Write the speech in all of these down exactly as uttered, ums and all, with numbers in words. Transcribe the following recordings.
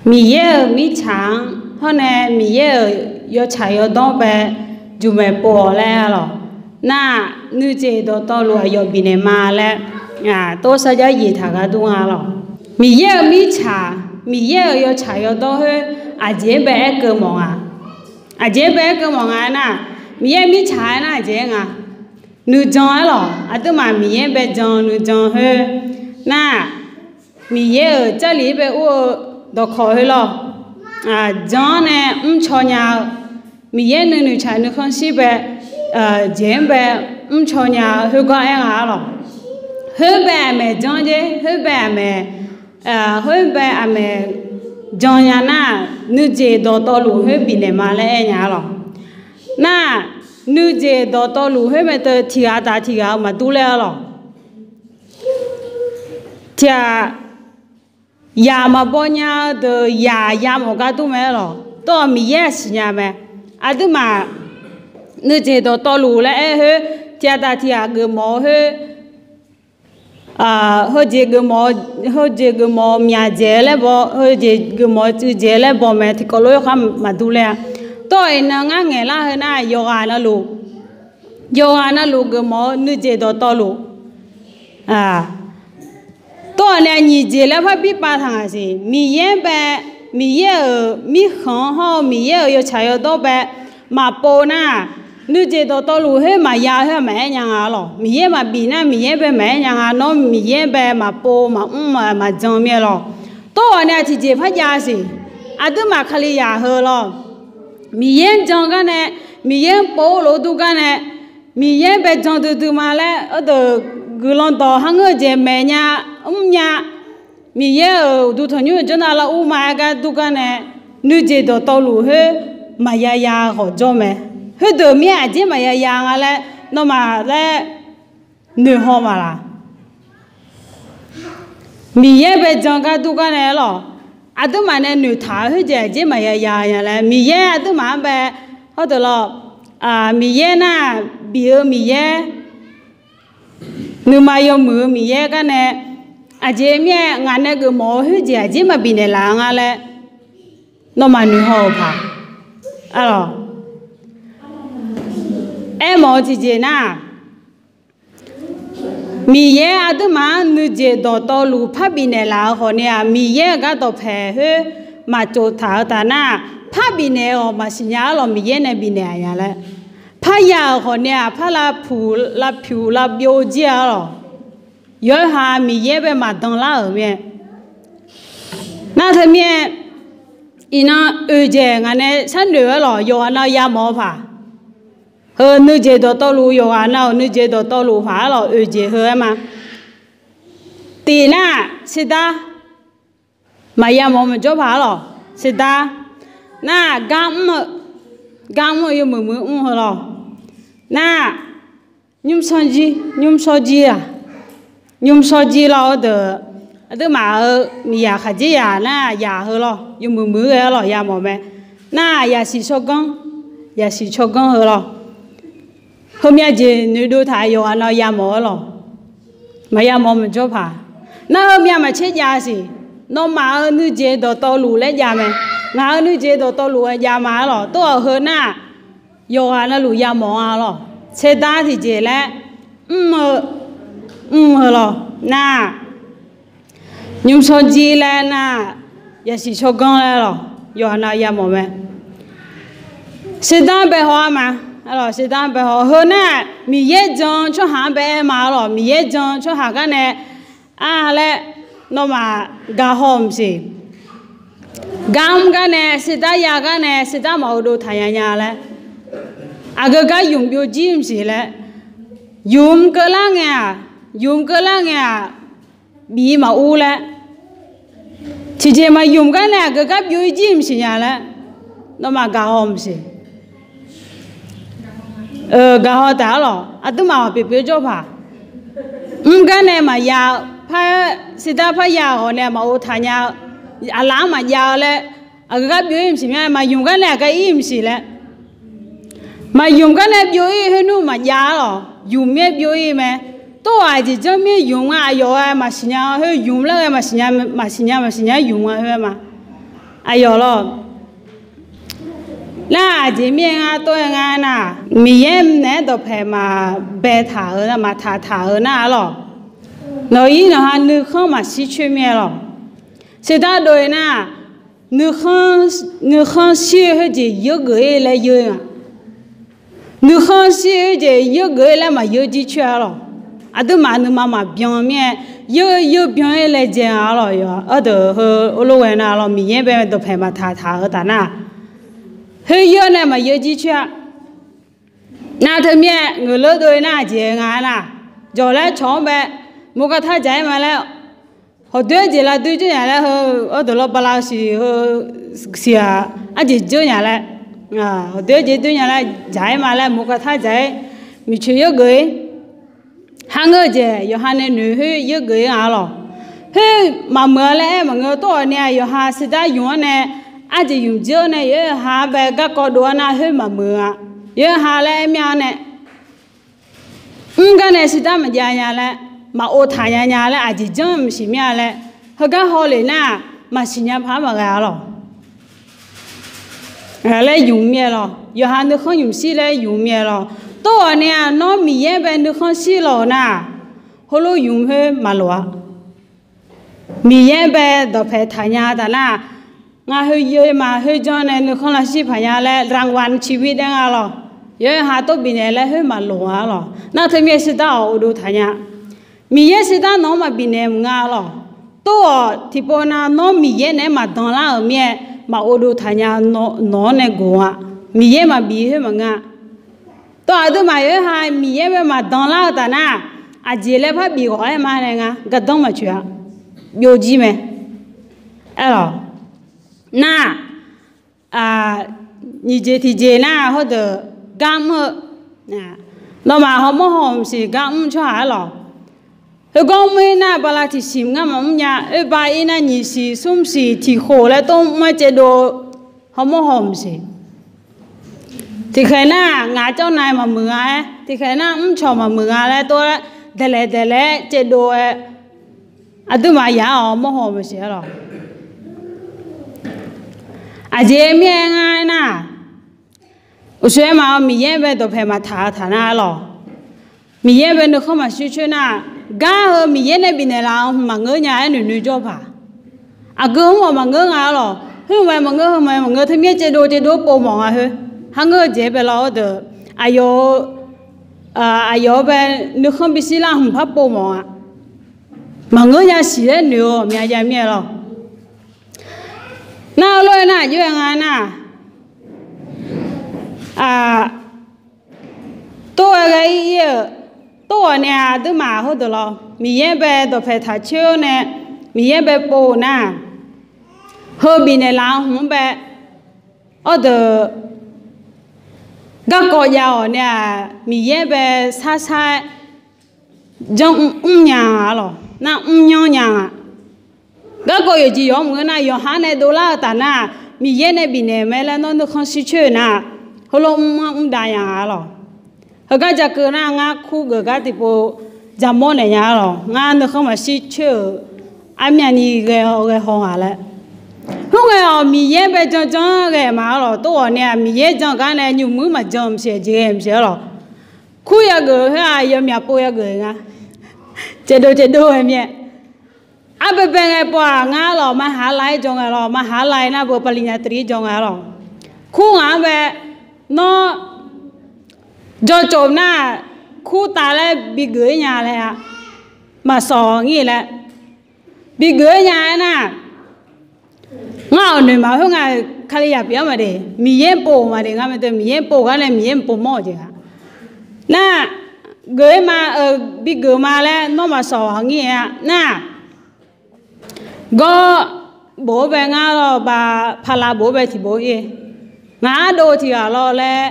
Miqyaer-euq mirtsaq-anr hawr nae Miqyaer-euq yawtsaq yawdawr bae juqmaeq pov-awq laer lawq. Nar-aq, nuijeq dawqtawvluf aqyawf bifnaeq ma laer, tov sarjax jeq taq gar dur nga lawq. Miqyaer-euq mirtsaq, Miqyaer-euq yawtsaq yawdawr khoer aqjeq-anr bae aerkeuv mawf nga. Aqjeq-anr bae aerkeuv mawf nga nar, Miqyaer mirtsaq aernar aqjeq-aer nga. Nuijan aer lawq, aqduimaf Miqyaer bae jan nuijan khoer nar, Miqyaer-euq Jarlif-anr bae ur-eu dawqkawq khoer lawr, jan-anr nae mrcaw nya-eu, Miqyaer nuinoeq tsaq nuikhanr shir bae jeq-anr bae mrcaw nya-eu khoergar aer nga-ar lawq. Khoer bae aqmaeq jan jer, khoer bae aqmaeq, khoer bae aqmaeq jan nya nar, nuijeq dawqtawvluf khoer bifnaeq ma laer aer nya-ar lawq. Nar, nuijeq dawqtawvluf khoer mae teu tiq ghaq taf tiq ghaq-eu maqdur laer-ar lawq. Tiq ghaq, yaq maqbaw nya-eu deuq yaq yamawf gar dur mae-ar lawq. Tov-awq Miqyaer-aq siqnya mae. Aqduimaf nuijeq dawqtawvluf laer aer khoer, tiq ghaq taf tiq ghaq geufmawf-eu khoer, heujeq geufmawf, heujeq geufmawf-eu myaq dzaeq-eu laer baw, heujeq geufmawf-eu tsuif dzaeq-eu laer baw mae, tiqkawv lof yawkhav maqdur laer-a. Tov-awq iqnan ngar ngaeqlar heu nar, yawqghaq navluf, yawqghaq navluf geufmawf-eu nuijeq dawqtawvluf, tov-awq nae nyiq jeq laer parbi pav taq ngaq siq. Miqyaer bae, Miqyaer-euq mirkhanq-anr hawr-eu Miqyaer-euq yawtsaq yawdawr bae maqpov nar, nuijeq dawqtawvluf khoer maqya khoer maqaer nya nga-ar lawq. Miqyaer maqbif nar Miqyaer bae maqaer nya nga. Nawr Miqyaer bae maqpov maqmr maqjan mir-aer lawq. Tov-awq nae tiqjeq parjav siq. Aqduimaf Kalizaq heu lawr, Miqyaer-anr jan gar nae, Miqyaer-anr pov-awr lof-aer dur gar nae, Miqyaer bae jan duidui ma laer, ardeuq guiqlanq dawq har ngeur-eu jeq maeq nya, mr nya, Miqyaer-euq uqduq tanqnymr-euq jawrnav lar ur ma-aer gar dur gar nae, nuijeq dawqtawvluf khoer maqya ya ghawq jawr mae. Khoerdeuq mir-aer aqjeq maqya ya nga laer nawmaf laer noeqhaw maqlaq? Miqyaer bae jan gar dur gar nae-ar lawq, aqduimaf nae noeqtaq-eu khoerjeq aqjeq maqya ya nya laer, Miqyaer aqduimaf-anr bae, hawr deuq lawr, Miqyaer nar, bif-eu Miqyaer, nuima yawmuiq-eu Miqyaer gar nae, aqjeq mirnae ngaq nae geufmawf-eu khoerjeq aqjeq maqbif naeqlaf-eu nga laer nawmaf noeqhaw-euq paq, ar lawq. Aermawf-eu tiqjeq nar, Miqyaer aqduimaf-anr nuijeq dawqtawvluf parbif naeqlaf-eu khawf ni-aq, Miqyaer-euq gar dawqpaeq khoer maqtsov taq-eu taf nar, parbif naeq-eu awq maqsiq nya-ar lawq. Miqyaer nae bifnaeq-a nya laer, parya-euq khawf ni-aq, par lavpuq lavpyuq lavbyov jir-a-ar lawq. Yawqha Miqyaer bae maqdan lar-euq mae. Nar teumirnae, iqnan oeqjeq ngaq nae sharnoeq-aer lawq, yawqghaq nav yamawf-eu paq. Heu nuijeq dawqtawvluf, yawqghaq nav-euq nuijeq dawqtawvluf paq-ar lawq, oeqjeq heu-aer ma. Tiq nar, sirdar maqya mawf-eu maqjawr paq-ar lawq, sirdar nar, gar mr-eu, gar mr-eu yawmuiq muiq mr heu lawq. Nar, nymrshawr jir, nymrshawr jir-aq, nymrshawr jir lawr-eu deuq, aqduimaf-euq miqyaq khaqdzerzaq nar yaq heu lawr, yawmuiq muiq-eu ghae-ar lawq yamawf mae. Nar, yaqsiq tsawrganr, yaqsiq tsawrganr heu lawr. Heumyav jeq noeqdov taq yawqghaq nav yamawf-ar lawq. Maqya mawf-eu maqjawr paq. Nar, heumyav maqtser jav siq. Nawmaf-euq nuijeq dawqtawvluf laer jav mae. Ngaq-euq nuijeq dawqtawvluf-aer jav ma-ar lawq. Tov-awq heu nar, yawqghaq navluf yamawf-a lawq. Tserdar tiqjeq laer mr-eu, mr-eu lawq. Nar, nymrshawr jir laer nar, yaqsiq tsawrganr laer lawq, yawqghaq nav yamawf mae. Tserdar bae haw-ar ma, ar lawq, tserdar bae haw. Heu nar, Miqyaer jan tsawrhaq-anr bae aer ma-ar lawq. Miqyaer jan tsawrhaq gar nae, ar laer, nawmaf gaqhaw mqsiq. Gar mr gar nae, tserdar ya gar nae, tserdar maqghov dov taq nya nya laer, aqgeu gar ymq byovjir mqsiq laer, ymq keuvlar ngae-aq, ymq keuvlar ngae-aq, bif-ir maqur laer, tiqjeq maqymq gar nae aqgeu gar byov-ir jir mqsiq nya laer, nawmaf gaqhaw mqsiq. Gaqhaw taq-ar lawq, aqduimaf-awq pyeuf pyeuf jawr paq. Mr gar nae maqya-eu par, tserdar parya ghawq nae maqghov taq nya-eu, aqlaf-anr maqjav-eu laer, aqgeu gar byov-ir mqsiq mya, maqymq gar nae aqgeu ir mqsiq laer, maqymq gar nae byov-ir khoer nmr maqjav-ar lawq, ymq mir-aer byov-ir mae. Tov-awq aqjeq janr mir-aer ymq nga, aqyawf-aer maqsiq nya khoer ymq laer ghae maqsiq nya, maqsiq nya maqsiq nya ymq nga khoer-aer ma. Aqyawf lawr. Nar aqjeq mirnae ngar tov-aer nga nar, Miqyaer naeq-aer dawqpaeq maqbae taq-euq nar, maqtaq taq-euq nar-a lawq. Nawq-ir nawq ha nuikhanr maqshir coer mir-aer lawq. Sherdar dov-ir nar, nuikhanr shir-eu khoerjeq yeur geuf-ir laer yeur-ir nga. Nuikhanr shir-eu jeq yeur geuf-ir laer maqyeur jircoer-a lawq. Aqduimaf nuima maqbyan mir-aer, yeur yeur byan-ir laejae nga-a lawq. Yawqha-aq, ardeuq heu orlof ghae nar-a lawq, Miqyaer bae dawqpaeq maqtaq taq-eu taf nar, khoer yeur nae maqyeur jircoer-a. Nar teumirnae ngeuqleur dov-ir nar aqjeq nga-aer nar, jawq laer cawq-anr bae murkar tar dzaq-aer ma laer, hawqdoer-aer jeq lavdoer dzeur nya laer heu, ardeuq lawr bala siq heu, siq-aq arjeq dzeur nya laer, hawqdoer-aer jeq doer nya laer dzaq-aer ma laer murkar tar dzaq-aer, miqcoeq yeur geuf-ir. Kharngeur-eu jeq yawqha nae noeq khoer yeur geuf-ir nga-a lawq. Khoer maqmuiq-a laer aer maqngeur, tov-awq nae-aq yawqha sherdar ymq-anr nae, arjeq ymq dzeur-awr nae yawqha-anr bae garkawv dov-awr nar khoer maqmuiq-a. Yawqha laer aer mir-a-anr nae mr gar nae sherdar maqjav nya laer, maqov taq nya nya laer, aqjeq janr maqsiq mir-a laer, heugar hawlef nar-aq maqsiq nya paq-aer maqghae-a lawq. Laer ymq mir-aer lawq, yawqha nuikhanr ymq shir laer ymq mir-aer lawq. Tov-awq nae-aq nawr Miqyaer bae nuikhanr shir lawq-euq nar, heulof ymq khoer maqloq-a. Miqyaer bae dawqpaeq taq nya taf nar, ngar khoer yeur-ir ma, khoer janr nae nuikhanr lavshir paq nya laer รางวัลชีวิต daer nga lawq. Yawqha tov bifnaeq laer khoer maqloq-a lawq. Nar teumirnae sherdar-awq uqduq taq nya. Miqyaer sherdar nawq-anr maqbifnaeq maqnga lawq. Tov-awq tiqpov nav nawr Miqyaer naeq-aer maqdan lar-euq mir-aer maqov dov taq nya, nawq-anr nae goq-a. Miqyaer maqbif khoer maqnga. Tov aqduimaf yawqha Miqyaer bae maqdan lar-eu taf nar, aqjeq laer par bif ghawq-aer ma nae nga gardanr maqtsoeq-a. Byovjir mae. Aerlawq. Nar, nyiq jeq tiqjeq nar, hawrdeuq gar mr-eu, nawmaf hawmawr haw maqsiq gar mr tsawrhaq-aer lawq. Heugar mr-ir nar bala tiqsiq ngar maqmr nya, oerba ir nar nyiq siq smr siq tiq khof laer tov mr-aer caevdov-eu hawmawr haw maqsiq. Tiqkhaeq nar ngaq-anr cawv nav maqmuiq nga-aer, tiqkhaeq nar mrcawq maqmuiq nga laer tov-aer daeqlaeq daeqlaeq-aer caevdov-aer, aqduimaf yaq-awq mawr haw maqsiq-aer lawq. Aqjeq mirnae ngar-aer nar, uqshoe-aer ma-awr Miqyaer bae dawqpaeq maqtaq-eu taq nar-a lawq. Miqyaer bae nuikhanr maqshir coer nar, gar-eu Miqyaer nae bifnaeq laf-eu hmq maqngeur nya-aer noeqnoeq jawr paq. Aqgeu hmq-awq maqngeur nga-a lawq. Hmq mae maqngeur, hmq mae maqngeur, teumirnae caevdov caevdov-aer pov mawf nga khoer. Kharngeur-eu jeq-aer bae lawr-awr deuq, aqyawf-eu, aqyawf-eu bae nuikhanr bishir lar hmq par pov mawf-a. Maqngeur nya siq laer noeq-eu ghawqmya jav mir-aer lawq. Nar-eu lof-aer nar aqjox-aer nga nar, tov-aer ghae ir-ir-euq, tov-awq nae aqduimaf hawrdeuq lawq, Miqyaer bae dawqpaeq taq coer-awr nae, Miqyaer bae pov-eu nar, heu bifnaeq laf-eu hmq-anr bae, hawrdeuq garkawv jav-awq nae-aq Miqyaer bae sar sar-aer janr mr nya-a lawq. Nar mrnyanr nya-a. Garkawv yawqjeq yawq-anr maqngeur nar, yawqha nae dovlar-eu taf nar, Miqyaer nae bifnaeq mae laer nawr nuikhanr shir coer-eu nar, heulof mr-anr mr dav nya-a lawq. Heugar ja keuv nar ngar kur geuf gar tiqpov jamawr naeq nya-a lawq. Ngar nuikhanr maqshir coer-euq armyavni ghae-awr ghae haw ngaq laer. Khoerngae-awq Miqyaer bae janr janr ghae ma-a lawq. Tov-awq nae-aq Miqyaer jan gar nae nymq muir maqjan maqsiq jeq ghae maqsiq-a lawq. Kur yageuf khoer-aq yawmyaq pov yageuf nga. Caevdov caevdov ghae mir-aer. Arbaebae ngae pov-aq ngar lawq มหาลัย jawr ngae lawq, มหาลัย nar beu ปริญญาตรี jawr ngae lawq. Kur ngaq-anr bae nawr jawr cof nar, kur taf laer bigeuf-ir nya laer-a. Maqsawq ngir laer bigeuf-ir nya-aer nar, ngar-awq noeqma khoerngae Kalizaq pyeuf-anr maqdeq, Miqyaer pov-euq maqdeq, ngar mae deuq Miqyaer pov-eu gar nae Miqyaer pov mawr-euq jeq-a. Nar, geuf-ir ma, bigeuf ma laer nawr maqsawq ngir-a nar, gawr bof-aer bae ngar lawr ba, pala bof-aer bae tiqbof-ir. Ngaq ardov tiq ghaq lawr laer,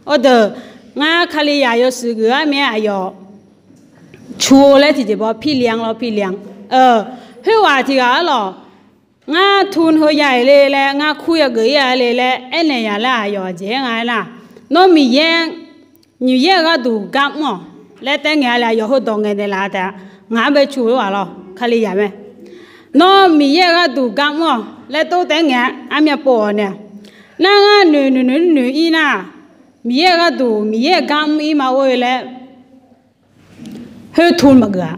awrdeuq, ngar Kalizaq yawshuif geuf-ar mir-aer aqyawf cu-eu laer tiqjeq baw พี่เลี้ยง lawr พี่เลี้ยง. Khoerghaq tiq ghaq-ar lawq, ngar tu heu ya-iq le laer, ngar kur yageuf-ir-a le laer aernaeq ya laer aqyawf aqjeq-aer nga-aer nar, nawr Miqyaer, Miqyaer-euq gharduq gar mr-awq laer taef ngaeq-a le, aqyawf heudawq ngaeqnaeq laf taef-a. Ngaq-anr bae cu-eu ghaq lawr Kalizaq mae. Nawr Miqyaer-euq gharduq gar mr-awq laer tov taef ngae-a, armyav pov-awq nae-aq, nar ngar noeq noeq noeq noeq ir nar, Miqyaer-euq gharduq Miqyaer-euq gar mr ir ma or-eu laer, khoer tu maqgeuf-a.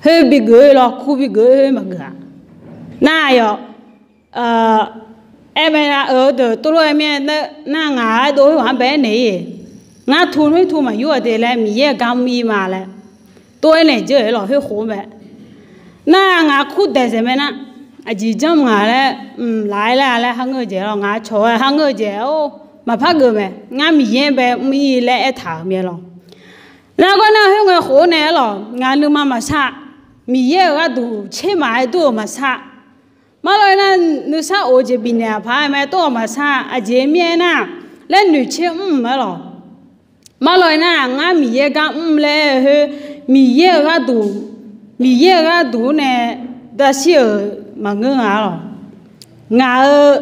Khoer bigeuf-eu lawr, kur bigeuf-eu khoer maqgeuf-a. Nar yawq, aer mae, deuq tov lof-aer mir-aer nar, ngaq-aer dov khoerghaq-anr bae aernaeq ir, ngar tu khoer tu maqyur-a de laer Miqyaer-euq gar mr ir ma laer tov-aer naeq dzeur-eu lawq, khoer khof-eu mae. Nar ngaq kur daeq zaeq mae nar, aqjeq janr ngaq laer, laf-aer laer-a laer kharngeur-eu jeq lawr, ngaq cawq-aer kharngeur-eu jeq-or, maqpar geuf mae. Ngar Miqyaer bae mr ir laer aertaq-euq mae lawq. Nar gawr nar khoerngae khof-awr nae aer lawq, ngaq nuima maqsar, Miqyaer-euq gharduq tser maqaer dur-euq maqsar. Marlawr-aer nar, nuisar of-eu jeq bifnaeq-aq paq-aer mae, tov-awq maqsar, aqjeq mir-aer nar, laer noeqtser mr-aer lawq. Marlawr-aer nar, ngar Miqyaer gar mr laer khoer, Miqyaer-euq gharduq, Miqyaer-euq gharduq-anr nae daqshir-euq maqngeur nga lawq. Ngaq-euq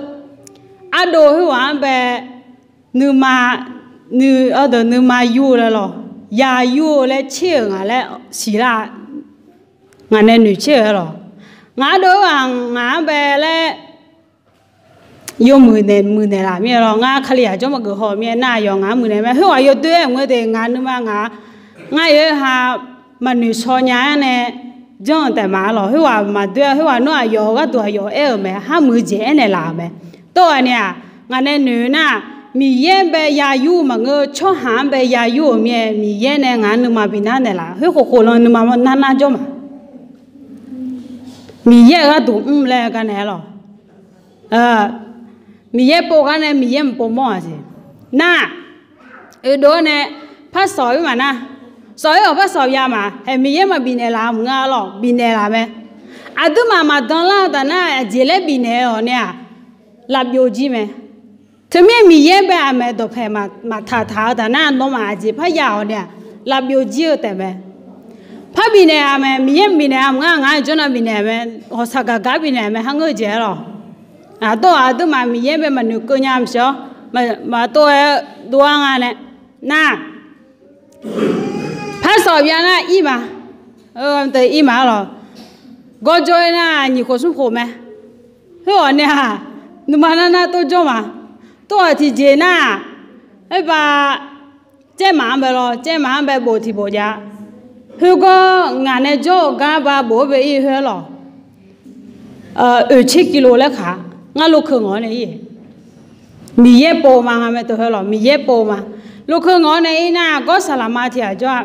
ardov khoerghaq-anr bae, nuima, nuideuq nuima yur-eu laer lawq, ya yur-eu laer tser-euq ngaq laer siqlar-a. Ngaq nae noeqtser-euq lawq. Ngaq ardov-eu ghaq ngaq-anr bae laer yawmuiq naeq muiqnaeq laf mir-aer lawr, ngar Kalizaq jawr maqgeuf haw mir-aer nar, yawq ngaq-anr muiqnaeq mae. Khoerghaq yawdoer-aer mr-eu de, ngaq nuima ngaq, ngar yawqha maqnoeq shaw nya-aer nae janr-eu taef ma lawq. Khoerghaq maqdoer-a, khoerghaq nawr aqyawf-euq gharduq aqyawf aer-euq mae, kharmuiq-eu jeq aernaeq laf-euq mae. Tov-awq nae-aq, ngaq nae noeq nar, Miqyaer-anr bae ya yur-eu maqngeur, tsawrhaq-anr bae ya yur-euq mir-aer, Miqyaer nae ngaq-anr nuima binar naeqlaf, khoer khofkhof lan nuima nar nar jawr ma. Miqyaer-euq gharduq mr laer gar nae lawq. Miqyaer pov gar nae Miqyaer maqpov mawr-aq siq. Nar, oedov-awr nae par sawq-ir maqnar, sawq-ir-awq par sawq ya ma. Haeq Miqyaer maqbifnaeq laf maqngeur lawq, bifnaeq laf mae. Aqduimaf maqdan lar-eu taf nar, aqjeq laer bifnaeq-awq nae-aq, lavbyov jir mae. Teumir Miqyaer bae aqmaeq dawqpaeq maqtaq taq-eu taf nar, nawmaf aqjeq par ya-awq nae-aq, lavbyov jir-eu taef mae. Par bifnaeq-a mae, Miqyaer bifnaeq-a maqngar, ngar jawrnan bifnaeq mae, ghawqshaq gaq gar bifnaeq mae, kharngeur-eu jeq-aer lawq. Aqdawr-aq aqduimaf Miqyaer bae maqnoeq keuv nya maqsiq-awr, maqtov-aer dov-ar nga nae. Nar, par sawq bya nar ir ma, ir ma lawq. Gawrjawr-ir nar nyiq khof smr khof mae. Khoer-awq nae-aq, nuima nar nar tov jawr ma. Tov-awq tiqjeq nar, aerba, caermaf-anr bae lawr, caermaf-anr bae bof tiq bof jav. Khoergawr ngaq nae jawr-eu gar ba bof-aer bae ir khoer-aer lawq. Oeq tser kilo laer khaq, ngar lokeu ngawq-awr nae ir. Miqyaer pov ma nga mae teu heu lawq, Miqyaer pov ma. Lokeu ngawq-awr nae ir nar, gawr saqlaqma tiq ghaq jawr-a.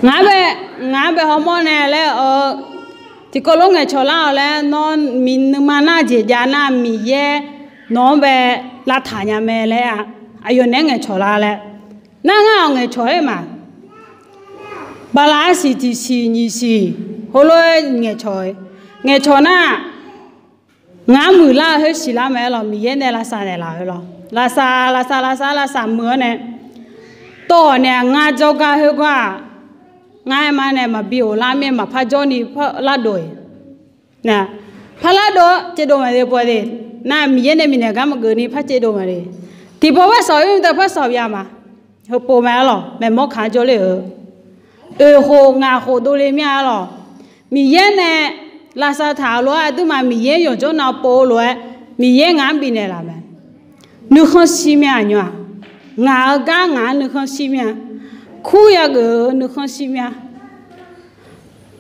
Ngaq-anr bae, ngaq-anr bae hawmawr nae laer, tiqkawv lof ngaeqcawq lar-awq laer, nawr nuima nar jeq jav nar, Miqyaer nawq-anr bae lavtaq nya mae laer-a. Aqyawf naeq-aer ngaeqcawq lar laer. Nar ngar-awq ngaeqcawq-aer ma. Bala arsiq tiqsiq nyiq siq heulof-aer ngaeqcawq-eu, ngaeqcawq nar, ngaq-anr muiqlar-eu khoer siqlar mae-aer lawq, Miqyaer nae lavsav naeqlaf-eu lawq. Lavsav, lavsav, lavsav, lavsav muiq-awr nae, tov-awq nae-aq, ngar jawrgar khoergar-aq, ngar aer ma nae maqbi of lar mir-aer maqpar jawrni par lardov-iq. Par lardov-awr caevdov maqle pov de. Nar Miqyaer nae bifnaeq gar maqgeuf ni par caevdov maqle. Tiqpov par sawq-ir mr teu par sawq bya ma. Heupov mae-aer lawq, maeqmawr kaq-anr jawrler-eu. Oeq khof ngaq khof dovle mir-a-aer lawq. Miqyaer nae lavsav taq-eu lof-aer aqduimaf Miqyaer yawqjawr nav pov-eu lof-aer, Miqyaer ngaq-anr bifnaeq laf mae. Nuikhanr shir mir-a aqnymr-aq. Ngaq-euq gar ngaq-anr nuikhanr shir mir-a. Kur yageuf-eu nuikhanr shir mir-a.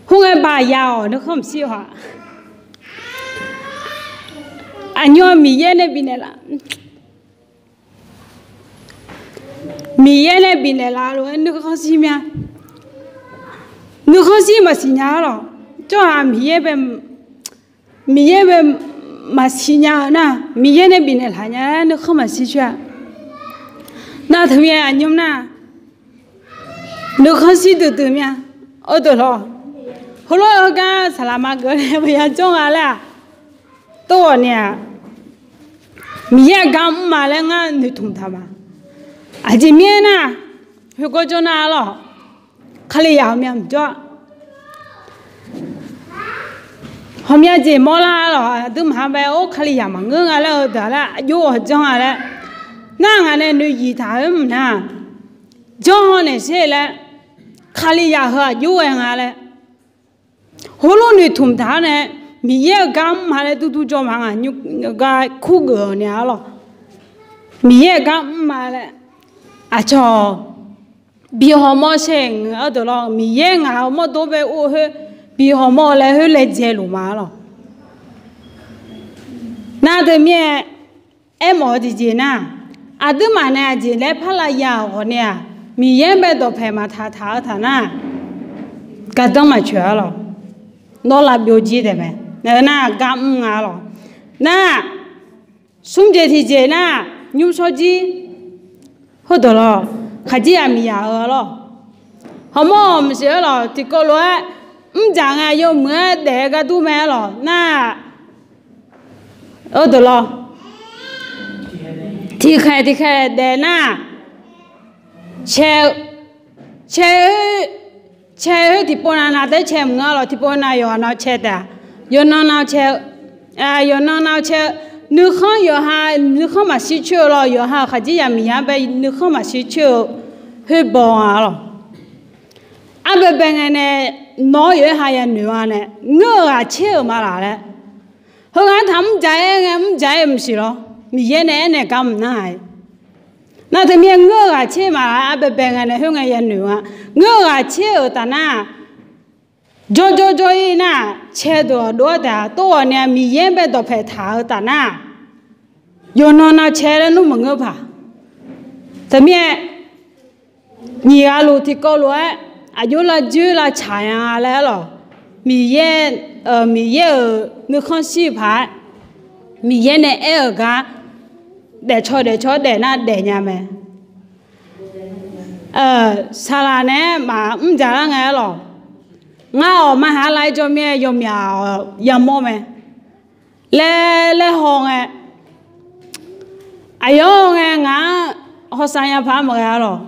Khoerngae baqya-awq nuikhanr maqshir-a. Aqnymr Miqyaer nae bifnaeq laf Miqyaer nae bifnaeq laf lof-aer nuikhanr shir mir-a. Nuikhanr shir maqsiq nya-a lawq. Tsawrhaq Miqyaer bae, Miqyaer bae maqsiq nya-eu nar, Miqyaer nae bifnaeq laf nya-a nuikhanr maqshir coer-a. Nar teumirnae aqnymr nar, nuikhanr shir duidui mir-a. Ardeuq lawq, heulof-aer heugar saqlaqma geuf nae maqya jawr nga laer-aq, tov-awq nae-aq, Miqyaer-euq gar mr ma laer ngar noeqtmq taq ma. Aqjeq mirnae nar, khoergar jawr nar-a lawq, Kalizaq ghawqmya maqjawr-a. Ghawqmya jeq mawrlar-a lawq, aqduimaf-anr bae or Kalizaq maqngeur nga laer-eu deuq laer aqjox-awq janr-a laer, nar ngaq nae noeqyiq taq-eu mq nar, janr-awr naeq sher laer, Kalizaq heu aqjox ghae nga laer Heulof noeqtmq taq-awr nae, Miqyaer-euq gar mr ma laer durdur jawr ma ngaq, nymr gar kurgeuf-awq nae arlawq. Miqyaer-euq gar mr ma laer, aqcawq bi hawmawr shaer-euq ardeuq lawr, Miqyaer ngaq-euq mawrdo bae or khoer bi hawmawr-eu laer khoer laejae luf ma arlawq. Nar teumirnae, aermawf-eu tiqjeq nar, aqduimaf nae aqjeq laer parlav ya-euq ghawqni-aq, Miqyaer bae dawqpaeq maqtaq taq-eu taf nar, gardanr maqtsoeq arlawq. Nawr lavbyov jir taef mae. Nar gar mr nga arlawq. Nar, smr jeq tiqjeq nar, nymrshawr jir, heudeuq lawr, khaqdzerzaq miqzaq-eu arlawq. Hawmawr maqsiq arlawq, tiqkawv lof-aer mrdzaq ngae yawmuiq-aer daef-eu gar dur mae arlawq. Nar, heudeuq lawr, tiqkhaeq tiqkhaeq daef nar, cae, cae, cae khoer tiqpov nav nav taer cae mq nga lawq, tiqpov nav yawqha nav cae taef-a. Yawqnan nav cae-eu, yawqnan nav cae-eu, nuikhanr yawqha, nuikhanr maqshir coer-eu lawr, yawqha-euq khaqdzerzaq miqzaq-anr bae nuikhanr maqshir coer-eu khoer baw nga lawq. Arbaebae ngae nae, nawr yawqha ya noeq-a nae, ngeur-euq ghaq caer-euq ma laq laer. Heughaq taq mrdzaq-aer ngae, mrdzaq-aer mqsiq lawr, Miqyaer nae aernaeq gar mq nar-aq. Nar teumirnae ngeur-euq ghaq caer ma laq, arbaebae ngae nae khoerngae ya noeq-a. Ngeur-euq ghaq caer-euq taf nar, jawrjawr jawr-ir nar, cae deuq-awq dov-aer taef-a. Tov ghawqni-a Miqyaer bae dawqpaeq taq-eu taf nar, yawqnan nav cae laer nmr maqngeur paq. Teumirnae nyiq ghaq luf tiqkawv lof-aer aqjox lavjoer lavtsaq nya laer arlawq. Miqyaer, Miqyaer-euq nuikhanr shir-eu paq-aer, Miqyaer nae aer-euq gar daefcaw daefcaw-aer daef nar daefnya mae. Saqlaq naeq-aer maqmr dzaq lar ngae arlawq. Ngar awq ma haq-aer lav-aer jawr mir-aer yawmyaq-awq yamawr mae laer laer haw ngae, aqyawf ngae ngaq-anr hawsav nya paq-aer maqghae arlawq.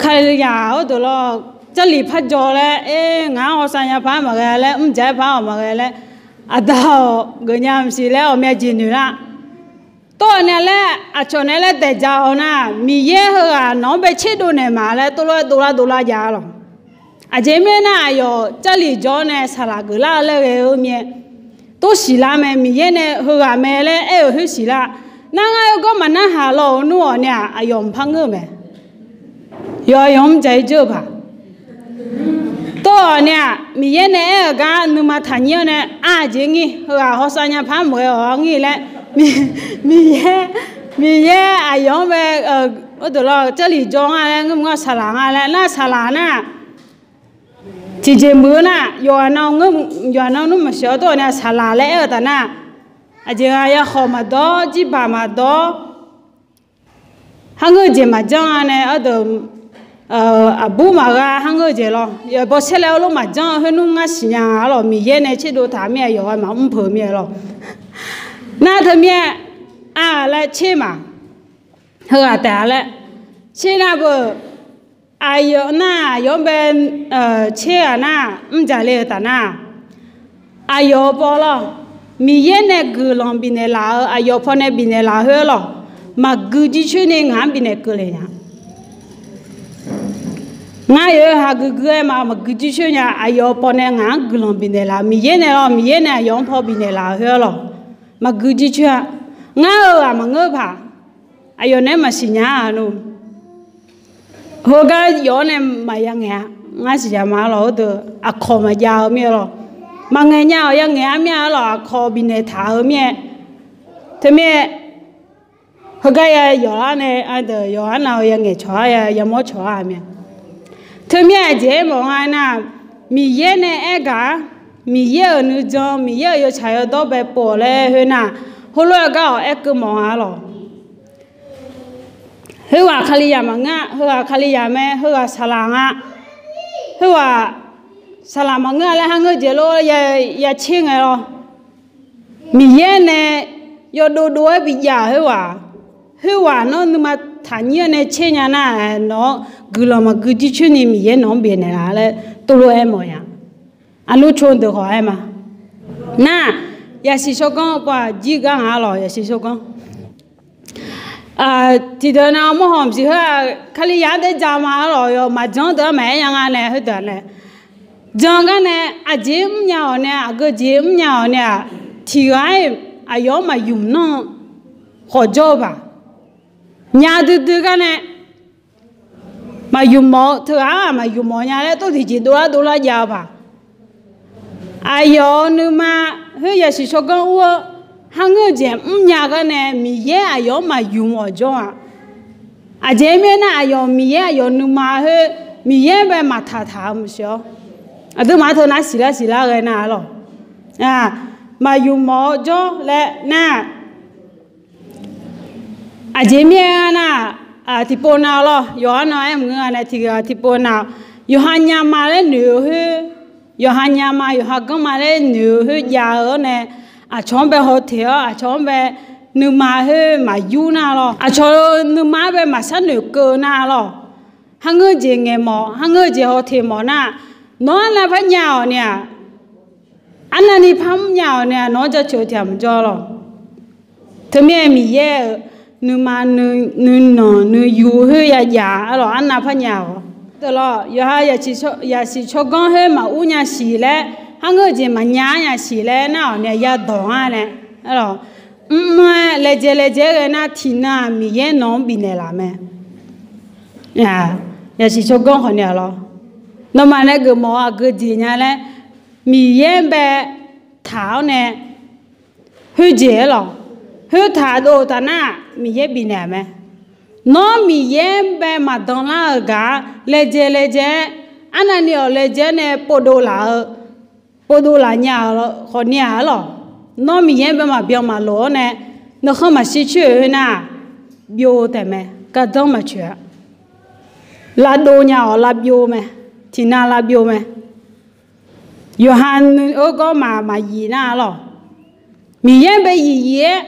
Kalizaq heudeuq lawr, Jarlif par jawr laer, aer, ngaq-anr hawsav nya paq-aer maqghae laer, mr dzaq-aer paq-awq maqghae laer, aqda-awq geufnya maqsiq laer ghawqmya jeq noeq lar. Tov-awq nae laer aqcawq nae laer daef dzaq-awq nar, Miqyaer heughaq nawq-anr bae tserdov naeq ma laer tov lof-aer dovlar dovlar jav-a lawq. Aqjeq mirnae nar, aqyawf Jarlif jawr-awr nae saqlaq geuflar-eu laer ghae-eu mir-aer, tov siqlar mae. Miqyaer nae heughaq mae laer aer-euq khoer siqlar. Nar ngar yawgawr maqnar haq law-euq nmr-awq nae-aq, aqyawf mqpar ngeur-eu mae. Yawqha yawq-anr mr dzaq-ir dzeur-eu paq. Tov-awq nae-aq, Miqyaer nae aer-euq gar nuima taqnyir-awr nae, aqjeq ngir heughaq hawsav nya paq-aer maqghae-awq-a ngir laer, Miqyaer, Miqyaer aqyawf-anr bae, ardeuq lawr, Jarlif jawr nga laer, ngeurmq-anr saqlaq nga laer nar, saqlaq nar, tiqjeq muiq-eu nar, yawqha nan nmr maqsiq-awr tov-awq nae saqlaq laer aer-eu taf nar, aqjeq ghaq yakhawf maqdawr, jirbaq maqdawr, kharngeur-eu jeq maqjanr-a nae, ardeuq, aqbur maqgha kharngeur-eu jeq lawr, yaeqbawq saerlaer-eu lof maqjanr-eu khoer nmr ngar siqnya nga arlawq. Miqyaer nae tserdov taq mir-a, yawqha maqmr peuq mir-a lawr. Nar teumirnae, a laer tser maq, heughaq taef-a laer tser nar beu, aqyawf nar, aqyawf-anr bae tser ghaq nar, mr dzaq le-eu taf nar, aqyawf paw lawr, Miqyaer nae guiqlanq bifnaeq laf-eu, aqyawf pawnae bifnaeq laf khoer lawr, maqgui jircoer ni ngaq-anr bifnaeq keuvle nya. Ngar yawqha guigui-aer ma maqgui jircoer nya. Aqyawf pawnae ngaq-anr guiqlanq bifnaeq laf, Miqyaer nae lawr, Miqyaer nae aqyawf-anr paw bifnaeq laf-eu khoer lawr, maqgui jircoer-a. Ngar-eu ghaq maqngeur paq, aqyawf naeq-aer maqsiq nya-a nmr. Heugar yawf-awr nae maqya ngaeq-a. Ngar siqnya ma lawr, heudeuq aqkawq maqjav-eu mir-a lawr, maqngaeq nya-awq, ya ngaeq-a mir-a lawr, aqkawq bifnaeq taq-eu mir-aer. Teumirnae heugar ya yawqlar nae, ardeuq yawqha nav-eu ya ngaeq cawq-ar, yamawr cawq-ar mir-a. Teumirnae aqjeq aermawf nga nar, Miqyaer nae aer gaq-ar, Miqyaer-euq nuijan, Miqyaer-euq yawtsaq yawdawr bae pov-awq laer khoer nar, heulof-aer gar-awq aer keuv mawf nga lawr. Khoerghaq Kalizaq maqngeur-a, heughaq Kalizaq mae, heughaq saqlaq nga, heughaq saqlaq maqngeur-a laer kharngeur jeq lof ya tser ngae lawr. Miqyaer nae yawdov dov-aer bijav-euq khoerghaq, khoerghaq nawr nuima taqnyir-awr nae tser nya nar, nawq-anr guiqlanq maqgui jircoer ni Miqyaer nawq-anr bifnaeq laf laer tov lof-aer mawf nya. Aqnmr co deuq khawf aer ma. Nar, yasiq shawrganr pov-aq jir gar ngaq-a lawq, yasiq shawrganr. Tiqdeuq nav mawrhaw maqsiq khoer-aq, Kalizaq-anr dae ja ma-ar lawq, yawf maqjan deuq-anr maqaer nya nga nae khoerdeuq nae, Jan gar nae aqjeq mrnya-awq nae, aqgeu jeq mrnya-awq nae-aq, tiq ghaq-iq aqyawf-anr maqymq nanr-eu khawf jawr-eu baq. Nya duidui gar nae maqymq mawf-eu, teughaq-aq maqymq mawf nya laer tov tiqjeq dovlar dovlar jav-eu baq. Aqyawf-euq nuima khoer yasiq tsawrganr ur-eu, kharngeur-eu jeq mrnya gar nae Miqyaer aqyawf-anr maqymq-awq jawr-aq. Aqjeq mirnae nar, aqyawf Miqyaer aqyawf nuima khoer Miqyaer bae maqtaq taq-eu maqsiq-awr, aqduimaf teu nar siqlar siqlar ghae nar-a lawq. Maqymq mawf-eu jawr laer nar, aqjeq mirnae nar, tiqpov nav-awq lawq. Yawqha nav-aer maqngeur-a nae tiqghaq tiqpov nav-awq. Yawqha nyama laer noeq-eu khoer, yawqha nyama yawqha ganrma laer noeq-eu khoer jav-eu-awr nae, aqcawq-anr bae haw teq-awr, aqcawq-anr bae nuima khoer maqyur nar-a lawq. Aqcawq-eu nuima-anr bae maqsharnoeq keuv nar-a lawq. Kharngeur-eu jeq ngaeq mawf, kharngeur-eu jeq haw teq mawf nar, nawq-anr lavpar nya-awq nae-aq, arnavni par mrnya-awq nae-aq, nawq-anr jaceuq-eu tiq ghaq maqjawr lawq. Teumirnae Miqyaer-euq nuima nuinanq nuiyu khoer yajav-a lawq, arnav par nya-awq. Teulof yawqha yasiq tsawrganr khoer maqur nya siq laer, kharngeur-eu jeq maqnya-ar nya siq laer nar-awq nae yadawq-ar nae, a lawq, mrmr-aer laejae laejae-aer ghae nar tiqnan-aq Miqyaer nawq-anr bifnaeq laf mae. Yasiq tsawrganr khawf nae-a lawq. Nawmaf nae geufmawf-eu aqgeu jeq nya laer, Miqyaer bae taq-awr nae, khoerjeq-aer lawq, khoertaq dov-eu taf nar-aq Miqyaer bifnaeq-a mae. Nawr Miqyaer bae maqdan lar-euq gaq-a, laejae laejae-aer, arnavni-awq laejae-aer nae povdov laf-eu, povdov laf nya-eu khawf nae-a lawq. Nawr Miqyaer bae maqbyan maqloq-awr nae, nuikhanr maqshir coer-euq khoer nar-aq, byov-eu taef mae, gardanr maqtsoeq-a. Lavdov nya-awq lavbyov mae, tiqnan lavbyov mae. Yawqha nui-eu gawrmaf maqyif nar-a lawq. Miqyaer bae yif yif-aer,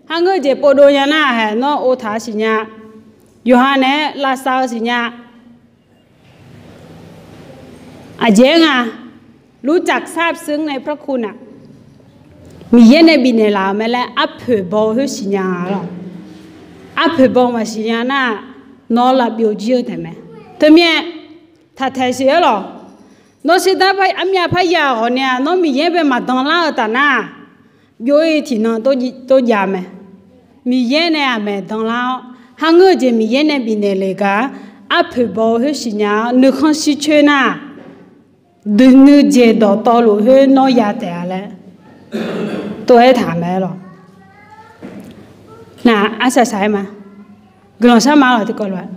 kharngeur jeq povdov nya nar-aq, haeq nawr ov taq-eu siqnya. Yawqha naeq-aer lavsav-eu siqnya. Aqjeq-aer nga, รู้จักซาบซึ้งในพระคุณ aq, Miqyaer nae bifnaeq laf-euq mae laer arpoeq baw-eu khoer siqnya-a lawq. Arpoeq baw maqsiqnya nar-aq, nawr lavbyov jir-eu taef mae. Teumirnae taqtaeq siq-aer lawq. Nawr sherdar armyav parya-euq ghawq nae-aq, nawr Miqyaer bae maqdan lar-eu taf nar-aq, byov-ir tiqnan tov jav mae. Miqyaer nae aqmaeq danlar-awr, kharngeur-eu jeq Miqyaer nae bifnaeq le gaq-a, arpoeq baw-eu khoer siqnya-awr nuikhanr shir coer nar-aq, duiqnuiv jeq dawqtawvluf khoer nawr ya taef-a laer tov-aer taq mae lawq. Nar-aq, arsaq saq-aer ma. Guiqlanq shar ma lawq tiqkawv lof-aer.